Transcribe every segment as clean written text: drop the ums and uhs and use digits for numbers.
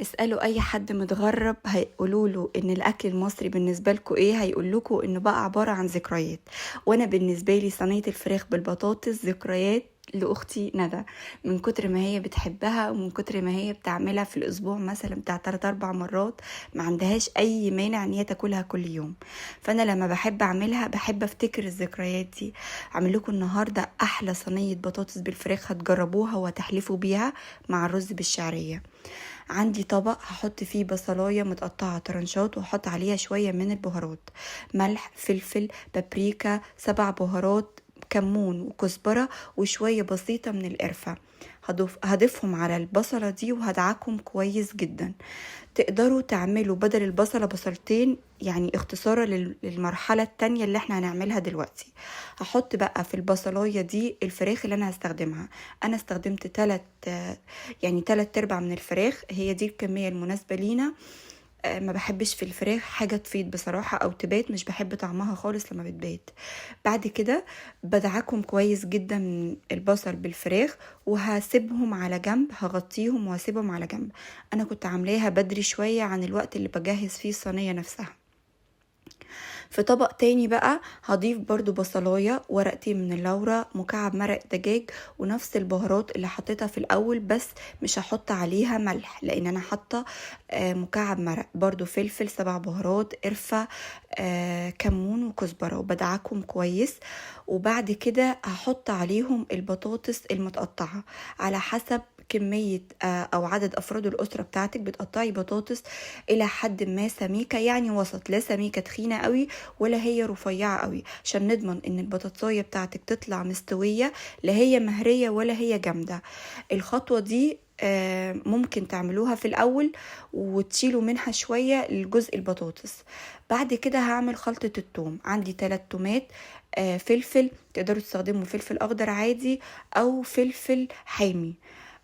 اسألوا أي حد متغرب هيقولوا له إن الأكل المصري بالنسبة لكم إيه، هيقول لكم إنه بقى عبارة عن ذكريات. وأنا بالنسبة لي صينية الفراخ بالبطاطس ذكريات لأختي ندى، من كتر ما هي بتحبها ومن كتر ما هي بتعملها في الأسبوع مثلا بتاع 3-4 مرات، ما عندهاش أي مانع إن هي تاكلها كل يوم. فأنا لما بحب أعملها بحب أفتكر الذكريات دي. أعمل لكم النهاردة أحلى صينية بطاطس بالفراخ هتجربوها وهتحلفوا بيها مع الرز بالشعرية. عندي طبق هحط فيه بصلاية متقطعة ترنشات وهحط عليها شوية من البهارات، ملح، فلفل، بابريكا، 7 بهارات، كمون وكزبرة وشوية بسيطة من القرفة. هضيفهم على البصلة دي وهدعكهم كويس جدا. تقدروا تعملوا بدل البصلة بصلتين، يعني اختصارا للمرحلة التانية اللي احنا هنعملها دلوقتي. هحط بقى في البصلاية دي الفراخ اللي انا هستخدمها. انا استخدمت تلات ارباع من الفراخ، هي دي الكمية المناسبة لينا. ما بحبش في الفراخ حاجة تفيض بصراحة أو تبات، مش بحب طعمها خالص لما بتبات. بعد كده بدعكم كويس جدا البصل بالفراخ وهسيبهم على جنب، هغطيهم وهسيبهم على جنب. أنا كنت عاملاها بدري شوية عن الوقت اللي بجهز فيه الصينية نفسها. في طبق تاني بقى هضيف برضو بصلاية، ورقتين من اللورة، مكعب مرق دجاج، ونفس البهارات اللي حطيتها في الأول، بس مش هحط عليها ملح لأن أنا حاطة، مكعب مرق، برضو فلفل، 7 بهارات، قرفة، كمون وكزبرة، وبدعكهم كويس. وبعد كده هحط عليهم البطاطس المتقطعة على حسب كمية، أو عدد أفراد الأسرة بتاعتك. بتقطعي بطاطس إلى حد ما سميكة، يعني وسط، لا سميكة تخينة قوي ولا هي رفيعة قوي، عشان نضمن إن البطاطساية بتاعتك تطلع مستوية، لا هي مهرية ولا هي جامدة. الخطوة دي، ممكن تعملوها في الأول وتشيلوا منها شوية الجزء البطاطس. بعد كده هعمل خلطة التوم. عندي 3 تومات، فلفل، تقدروا تستخدموا فلفل أخضر عادي أو فلفل حامي.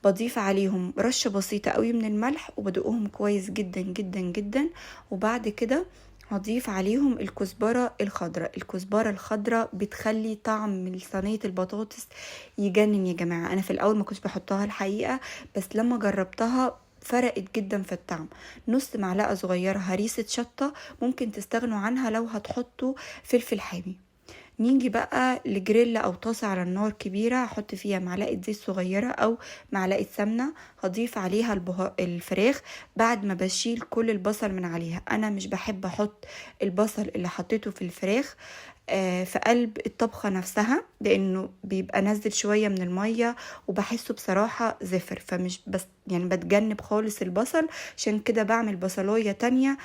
بضيف عليهم رشة بسيطة قوي من الملح وبدقهم كويس جدا جدا جدا. وبعد كده هضيف عليهم الكزبرة الخضراء. الكزبرة الخضراء بتخلي طعم صينية البطاطس يجنن يا جماعة. أنا في الأول ما كنتش بحطها الحقيقة، بس لما جربتها فرقت جدا في الطعم. نص معلقة صغيرة هريسة شطة، ممكن تستغنوا عنها لو هتحطوا فلفل حامي. نيجي بقى لجريلا او طاسة على النار كبيرة، هحط فيها معلقة زيت صغيرة او معلقة سمنة، هضيف عليها الفراخ بعد ما بشيل كل البصل من عليها. انا مش بحب احط البصل اللي حطيته في الفراخ، في قلب الطبخة نفسها، لانه بيبقى نزل شوية من المية وبحسه بصراحة زفر، فمش بس يعني بتجنب خالص البصل. عشان كده بعمل بصلاية تانية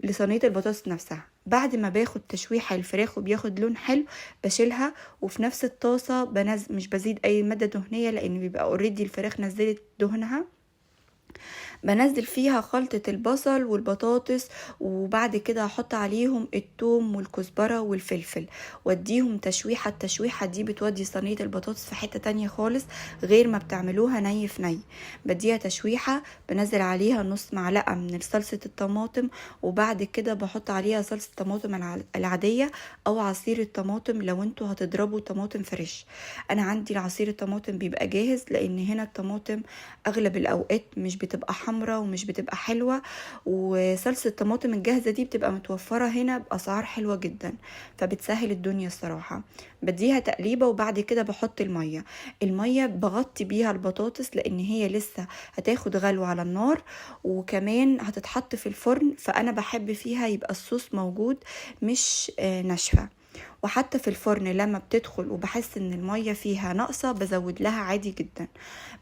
لصينية البطاطس نفسها. بعد ما باخد تشويحة الفراخ وبياخد لون حلو بشيلها، وفي نفس الطاسة مش بزيد اي مادة دهنية لان بيبقى اوريدي الفراخ نزلت دهنها. بنزل فيها خلطة البصل والبطاطس، وبعد كده هحط عليهم التوم والكزبرة والفلفل واديهم تشويحة. التشويحة دي بتودي صينية البطاطس في حتة تانية خالص غير ما بتعملوها ني في ني. بديها تشويحة، بنزل عليها نص معلقة من صلصة الطماطم، وبعد كده بحط عليها صلصة الطماطم العادية او عصير الطماطم لو انتوا هتضربوا طماطم فريش. انا عندي العصير الطماطم بيبقى جاهز، لان هنا الطماطم اغلب الاوقات مش بتبقى حمرا ومش بتبقى حلوة، وصلصة الطماطم الجاهزة دي بتبقى متوفرة هنا بأسعار حلوة جدا، فبتسهل الدنيا الصراحة. بديها تقليبة وبعد كده بحط المية. المية بغطي بيها البطاطس لأن هي لسه هتاخد غلوة على النار، وكمان هتتحط في الفرن، فأنا بحب فيها يبقى الصوص موجود مش، ناشفة. وحتى في الفرن لما بتدخل وبحس ان المية فيها ناقصة بزود لها عادي جدا.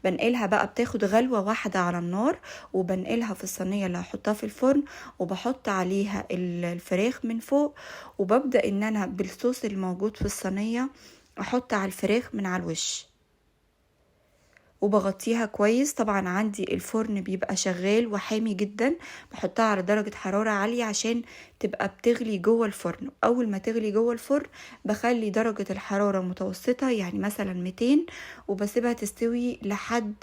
بنقلها بقى، بتاخد غلوة واحدة على النار، وبنقلها في الصينية اللي هحطها في الفرن، وبحط عليها الفراخ من فوق، وببدأ ان انا بالصوص الموجود في الصينية احط على الفراخ من على الوش، وبغطيها كويس. طبعا عندي الفرن بيبقى شغال وحامي جدا، بحطها على درجة حرارة عالية عشان تبقى بتغلي جوه الفرن. اول ما تغلي جوه الفرن بخلي درجة الحرارة متوسطة، يعني مثلا 200، وبسيبها تستوي لحد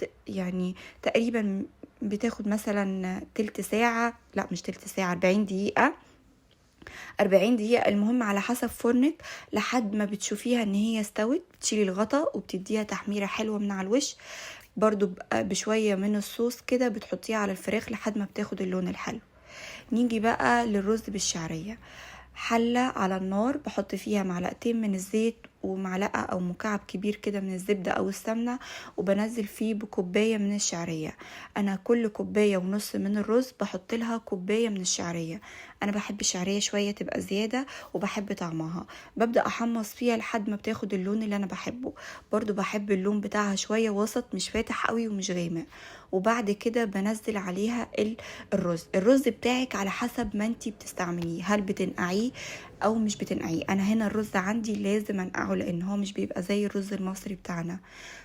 تقريبا بتاخد مثلا تلت ساعة، لا مش تلت ساعة، 40 دقيقة. 40 دقيقة المهم على حسب فرنك، لحد ما بتشوفيها ان هي استوت. بتشيلي الغطا وبتديها تحميرة حلوة من على الوش. برضو بشوية من الصوص كده بتحطيه على الفراخ لحد ما بتاخد اللون الحلو. نيجي بقى للرز بالشعرية. حلة على النار بحط فيها معلقتين من الزيت ومعلقة أو مكعب كبير كده من الزبدة أو السمنة، وبنزل فيه بكوباية من الشعرية. أنا كل كوباية ونص من الرز بحط لها كوباية من الشعرية. أنا بحب الشعرية شوية تبقى زيادة وبحب طعمها. ببدأ أحمص فيها لحد ما بتاخد اللون اللي أنا بحبه، برضو بحب اللون بتاعها شوية وسط، مش فاتح قوي ومش غامق. وبعد كده بنزل عليها الرز. الرز بتاعك على حسب ما انتي بتستعمليه، هل بتنقعيه او مش بتنقعيه. انا هنا الرز عندي لازم انقعه لان هو مش بيبقى زي الرز المصري بتاعنا،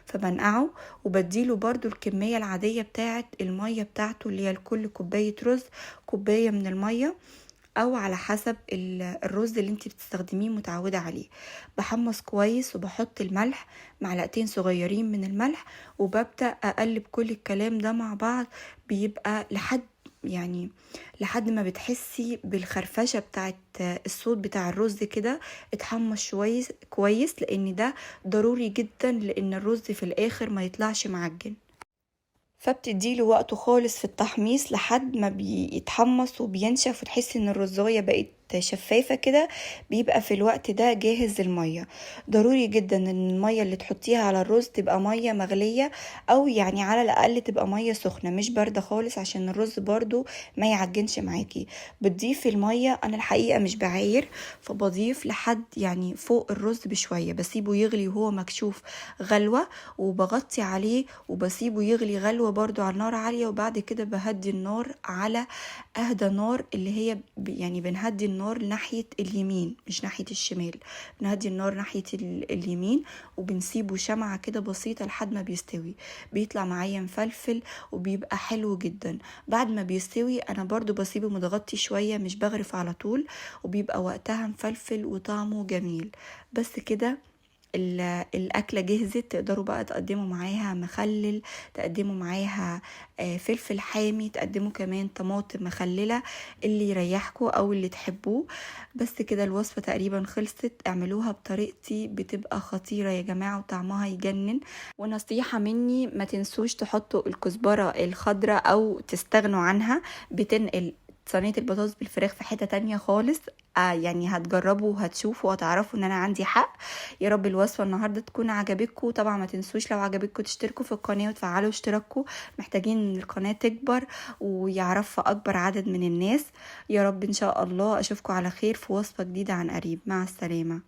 فبنقعه وبديله برضو الكمية العادية بتاعت المية بتاعته اللي هي لكل كوباية رز كوباية من المية، او على حسب الرز اللي انتي بتستخدميه متعودة عليه. بحمص كويس وبحط الملح، معلقتين صغيرين من الملح، وببدأ اقلب كل الكلام ده مع بعض. بيبقى لحد ما بتحسي بالخرفشة بتاعت الصوت بتاع الرز كده اتحمص شوية كويس، لان ده ضروري جدا لان الرز في الاخر ما يطلعش معجن. فبتديله وقته خالص في التحميص لحد ما بيتحمص وبينشف وتحسي ان الرزاية بقت شفافة كده. بيبقى في الوقت ده جاهز المية. ضروري جدا ان المية اللي تحطيها على الرز تبقى مية مغلية، او على الاقل تبقى مية سخنة مش باردة خالص، عشان الرز برضو ما يعجنش معاكي. بتضيفي المية، انا الحقيقة مش بعاير، فبضيف لحد فوق الرز بشوية، بسيبه يغلي وهو مكشوف غلوة، وبغطي عليه وبسيبه يغلي غلوة برضو على النار عالية. وبعد كده بهدي النار على اهدى نار، اللي هي بنهدي النار ناحية اليمين مش ناحية الشمال، بنهدي النار ناحية اليمين، وبنسيبه شمعة كده بسيطة لحد ما بيستوي. بيطلع معايا مفلفل وبيبقى حلو جدا. بعد ما بيستوي انا برضو بسيبه متغطي شوية، مش بغرف على طول، وبيبقى وقتها مفلفل وطعمه جميل. بس كده الأكلة جهزت. تقدروا بقى تقدموا معاها مخلل، تقدموا معاها فلفل حامي، تقدموا كمان طماطم مخللة، اللي يريحكوا أو اللي تحبوه. بس كده الوصفة تقريبا خلصت. اعملوها بطريقتي، بتبقى خطيرة يا جماعة وطعمها يجنن. ونصيحة مني، ما تنسوش تحطوا الكزبرة الخضراء أو تستغنوا عنها، بتنقل صينية البطاطس بالفراخ في حتة تانية خالص. هتجربوا وهتشوفوا وهتعرفوا ان انا عندي حق. يا رب الوصفة النهاردة تكون عجبتكم. طبعا ما تنسوش لو عجبتكم تشتركوا في القناة وتفعلوا اشتراككم، محتاجين ان القناة تكبر ويعرفها اكبر عدد من الناس. يا رب ان شاء الله اشوفكم على خير في وصفة جديدة عن قريب. مع السلامة.